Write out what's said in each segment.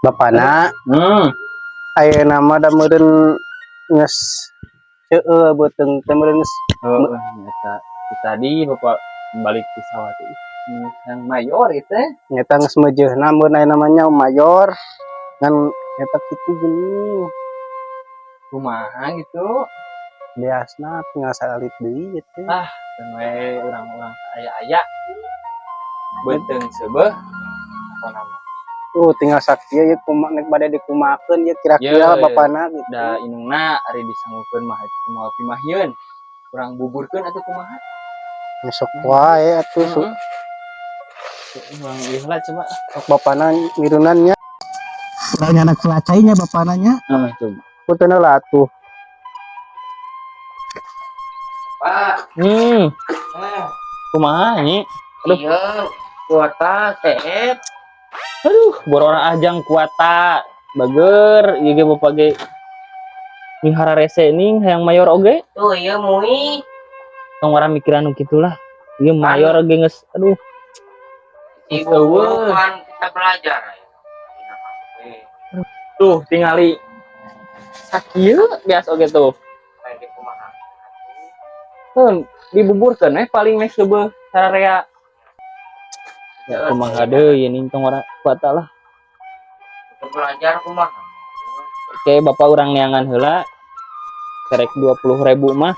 Bapana ayeuna mah da meureun geus seueur beuteung teh meureun geus. Oh, nyata. Tadi Bapak balik ke sawah tuh. Yang mayor itu teh. Nyata geus meujeuhna meureun ayeuna mah nya mayor ngan eta kitu geuning. Kumaha gitu. Biasna tinggal salit deui ieu teh. Ah, dan we urang-urang aya-aya. Beuteung seubeuh apa nama? Tuh tinggal sakieu ieu kumaha nek bade dikumahakeun ieu kira-kira Ye, bapana gitu. Da indungna ari disangukeun mah moal pimahieun. Urang buburkeun atuh kumaha? Besok wae atuh. Heeh. Urang ieu lah coba. Sok bapana mirunan nya. Urang nyanak selacai nya bapana nya. Heeh, coba. Punten lah atuh. Pak, Kumaha nyi? Aduh. Iya, kuota CF. Aduh, borora ajang kuata. Bager, ieu ge bapak ge mihara rese ning hayang mayor oge. Tuh, iya mui. Tong wara mikiran nu kitu lah. Ieu mayor oge geus aduh. Ibu Eueuh. guru kan kita belajar. Tuh tingali sakieu biasa oge tuh. Kayak kumaha. Dibuburkeun we paling meh seubeuh sararea. Ya kumaha deui ning tong wara kuata lah. Kita belajar kumaha. Oke, bapak urang neangan heula. Kerek 20.000 mah.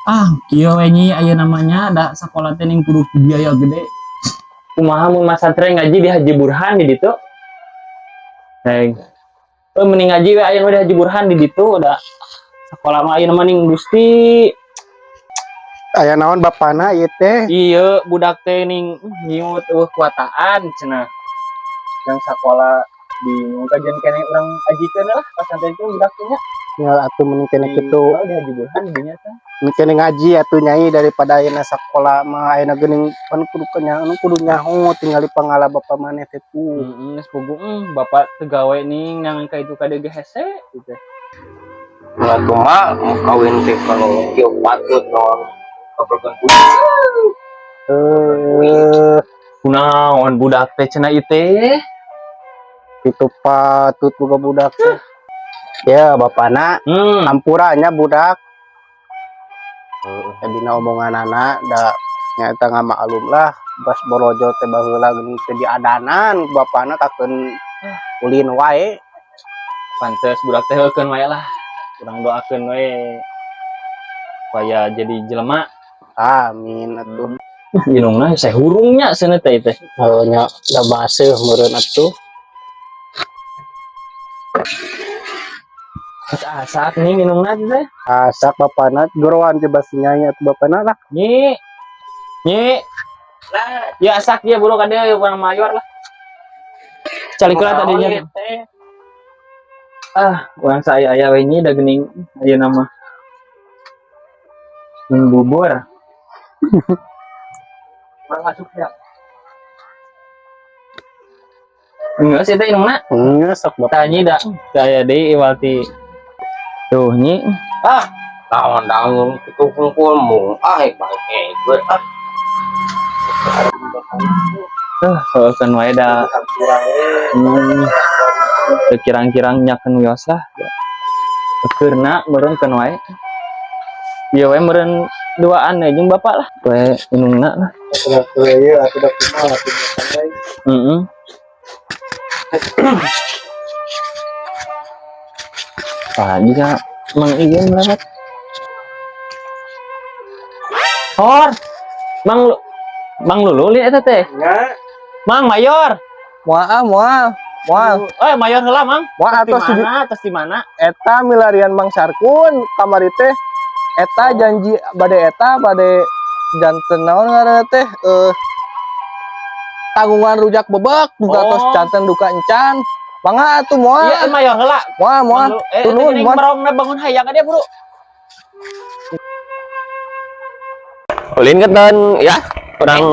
Ah, kieu we nyi aya namanya da sakola teh ning kudu biaya gede. Kumaha mun masantren ngaji di Haji Burhan di ditu? Hei. Eh mending ngaji we aya nu di Haji Burhan di ditu da sakola mah ayeuna mah ning Gusti. Aya naon bapana ieu teh? Iya, budak teh ning nyiut eueuh kuataan cenah. Yang sakola bingung kajian kene urang ajikeun lah pasantren teh budak teh nya. Nya atuh mending kene kitu. Oh, di Haji Burhan dinya teh. Mending kene ngaji atuh nyai daripada ayeuna sakola mah ayeuna geuning pan kudu kenya anu kudu nyaho tingali pangala bapa maneh teh tuh. Heeh, geus puguh bapak teu gawe ning nangan ka itu ka dieu ge hese gitu. Nggak kumaha mau kawin teh kalau kieu patut naon kaperkeun Eh, Kunaon budak teh cenah ieu teh? Itu patut boga budak teh. Ya bapana hampura nya budak. Dina omonganana da nyaeta ngamaklum lah bas borojo teh baheula geuning teh diadanan ku bapana kakeun ulin wae. Pantes budak teh heukeun wae lah. Urang doakeun we supaya jadi jelema. Amin atuh. Indungna saya hurungnya cenah teh teh. Heuh nya da baseuh meureun atuh. Asak nih indungna teh. Asak bapana goroan teh bas nyai atuh bapana lah. Nyi. Nyi. Lah, Ya asak dia buru ka dieu urang mayor lah. Calik lah tadinya. Teh. Ah, urang saya aya we nyi da geuning ayeuna mah. Ning bubur. Urang masuk ya. Enggak sih teh indungna. Geus sok bapak. Tanya da saya deui iwal ti. Tuh nyi. Ah, lawan dangun kitu kumpul mung ah baik gue ah. Heukeun wae da. Teu kirang-kirang nyakeun wios lah. Keurna meureun keun wae. Ieu we meureun duaan we jeung bapak lah. We indungna lah. Ieu atuh da kumaha atuh. Heeh. Tah jika Mang Igen lewat. Hor. Mang Lulu lihat eta teh. Nya. Mang Mayor. Moal, moal, moal. Eh Mayor heula Mang. Moal Di atos di mana? Atas di mana? Eta milarian Mang Sarkun kamari teh. Eta janji bade eta bade janten naon ngaranna teh tanggungan rujak bebek duka tos janten duka encan. Mangga atuh moal. Iya, Mayor heula. Moal, moal. Mang Lulu. Eh, Nuhun, geuning moal. merongna bangun hayang ka dia, Bro. Ulin ketan ya, orang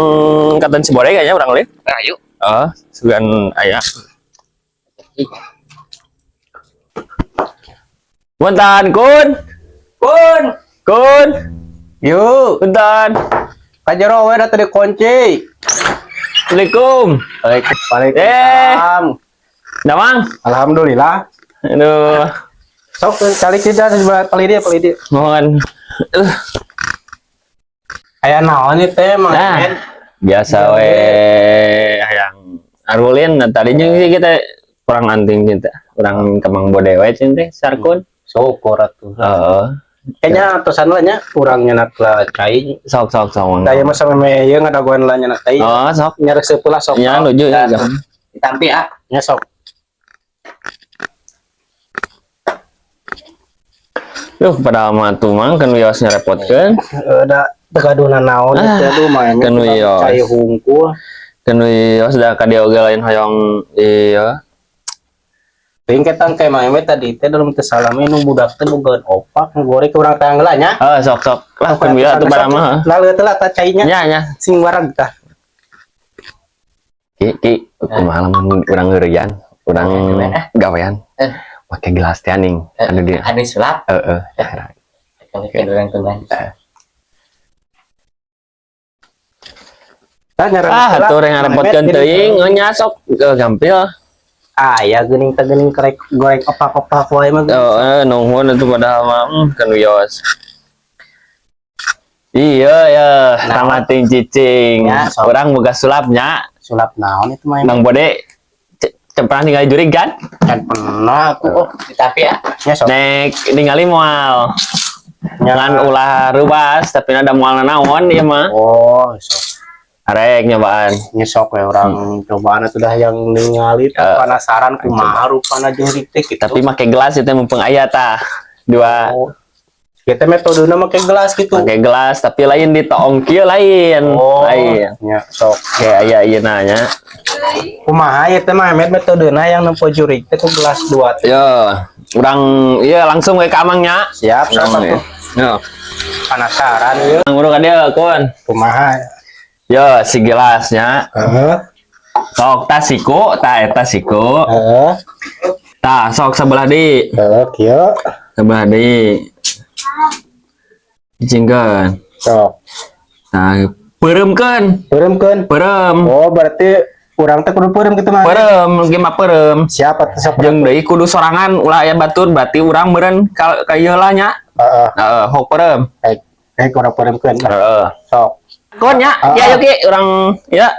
ketan Cibore kayaknya orang ulin. Ayo. Oh, sugan ayah. Punten, kun. Kun. Kun. Yuk, Punten. ka jero we da teu dikunci. Assalamualaikum. Waalaikumsalam. Damang. Alhamdulillah. Aduh, Sok calik tidak sebelah palidi palidi. Mohon. Aya naon ieu teh, Mang Nah. Emed? Biasa we hayang arulin, nah, tadinya sih kita kurang anting kita. Urang ka Mang Bode we cing teh sarkun. Syukur atuh. Heeh. Kayaknya atosan lah nya urang nyenak lah cai. Sok sok sok. Mang. Daya masa meme ieu ngadagoan lah nyenak cai. Oh, sok. Nyaresep lah sok. Nya nuju ya. Ditampi ah. Nya sok. Duh, padahal mah tuh Mang kan wios nyerepotkeun. Heeh, da teu gaduhna naon Ah, teh aduh Mang Emed. Kan wios. Cai hungkul. Kan wios da ka dieu oge lain hoyong iya. Teuing ketang kayak Mang Emed tadi teh dalam teu salami nu budak teh boga opak ngorek urang tang lah nya. Ah, sok sok. Lah kan bila tuh barang mah. Lalu teh lah tah cainya. Nya nya. Sing warag tah. Ki ki kumaha lamun urang heureuyan, urang gawean. Eh. Make gelas teh aning anu dia. Anu sulap. Heeh. Kalau orang tuan. Tah nyaran Ah, heula. atuh reng Mang Emed, ngarepotkeun jadi- teuing, nya sok gampil. Ah, ya geuning teh geuning kerek goreng opak-opak wae mah. Oh, nuhun itu padahal mah kan wios. Iya ya, tamating cicing. Ya, sok. Urang boga sulapnya, Sulap naon itu mah? Mang Bode pernah ningali jurig kan? Kan pernah aku oh. Ditampi ah. Nya sok. Nek ningali moal. Nya. Ngan ulah rubas, tapi ada moal naon ieu mah. Oh, sok. Arek nyobaan. Nya sok we urang cobaan atuh dah yang ningali teh Eh, penasaran kumaha rupana jurig teh kitu. Tapi make gelas itu mumpung aya tah. Dua. Oh. Kita metodena make gelas gitu. Pakai gelas tapi lain di toong kieu lain. Oh, Lain. nya sok. Kayak aya ieu nanya. Kumaha ieu teh Mang Emed metodena yang nempo jurig teh ku gelas dua teh? Yo, urang iya langsung we ka amangnya. Siap, sok Urang, atuh. Yo, Penasaran ieu ngurung ka dieu kun. kumaha. Yo, si gelasnya. Heeh. Sok tah siku, tah eta siku. Heeh. Tah sok sebelah di, Heeh, kieu. Sebelah di. Cicingkeun. Sok. Tah peureumkeun, Peureumkeun. peureum. Oh, berarti urang teh kudu peureum kitu mah. Peureum, ge mah peureum. Siap atuh sok. Jeung deui kudu sorangan ulah aya batur berarti urang meureun ka ieu lah nya. Heeh. Heeh, hok peureum. Baik. Baik urang peureumkeun lah. Heeh. Sok. Kun nya, ya yuk Ki, urang ya.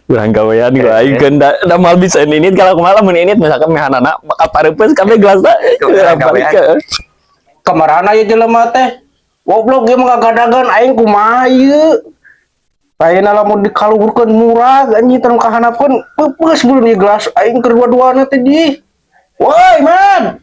Urang gawean gua aing keun da moal bisa ini kalau kumaha lamun ini misalkan mehanana bakal pareupeus kabeh gelasna. Urang balik ke. Kamarana ieu jelema teh? Goblok ieu mah ngagadagan aing kumaha ieu? Ayeuna lamun dikaluhurkeun murah anjing teu kahanapkeun peupeus beuleum ieu gelas aing keur dua-duana teh di. Woi, man.